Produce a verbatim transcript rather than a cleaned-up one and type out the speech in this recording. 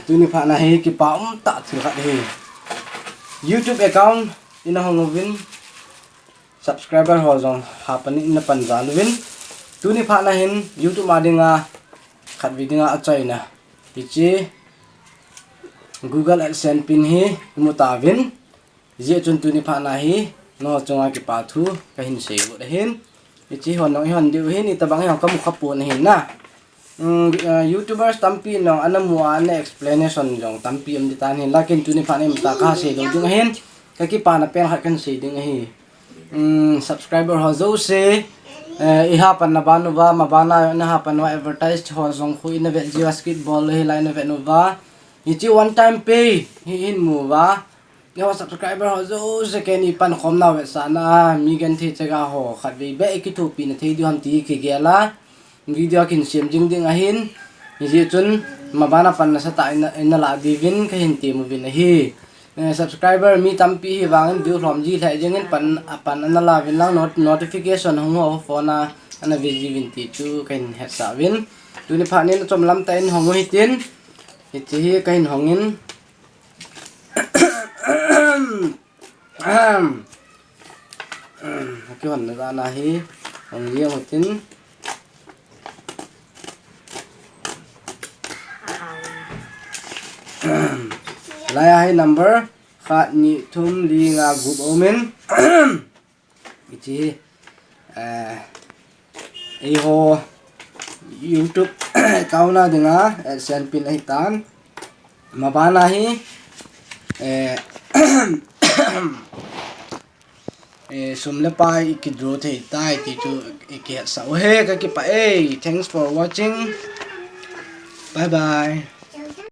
Tuni phat na hi kipa umtah thil khat hi. YouTube account ina hong uvin, subscriber ho jong hapan in ina pan jal uvin. Tuni phat na hin YouTube a dinga khat ve dinga achaina, hiche Google AdSense pin hi imu tauvin. Hijeh chun tuni phat na hi nangho chunga kipa thu kahin sei got ahin. Hiche hon nong ihon diu hin, itobang ihon kamu khapon ahin na. Um, uh, YouTubers tampi nong ana mu a, ana explanation jong tampi um ding tan hin, lakin tuni phat na imacha kasei lou ding ahin. Kakipana pen khat kahin sei ding ahi. Um, subscriber ho jouse, eh, ihapan na ban uva, mabana nahapan uva, advertise ho jong khu ina vet jiu, skip bol lou hilai ina vet uva. Hiche one time pay hi hin mu uva. Eiho subscriber ho jouse ken ipan khom nau vetsahna a, mi genthei chaga ho khatvei beh ikithopi na thei diu ham ti kigel a, video kahin sem jing ding ahin. Hijeh chun mabana pan nasatah a ina, ina lah diuvin kahin tem uvin ahi. Eh, subscriber mi tampi hi vangin view lhom ji lheh jengin pan, apan ana la uvin lang not-, notification hung ho phone a ana ve ji uvin ti chu kahin hetsah uvin. Tuni phat nin achom lam tah in hong u hitin. Hiche hi kahin hongin. Kihonna dan a hi hong jeng u hitin. Lai a hi number khat, ni, thum, li, nga, gup aumin. Hiche hi, eh, eiho YouTube account a dinga AdSense pin ahitan. Mabana hi, eh, eh, sum le pai ikidraw thei tai ti chu ikihetsah u hi, kakipah e. Thanks for watching. Bye bye.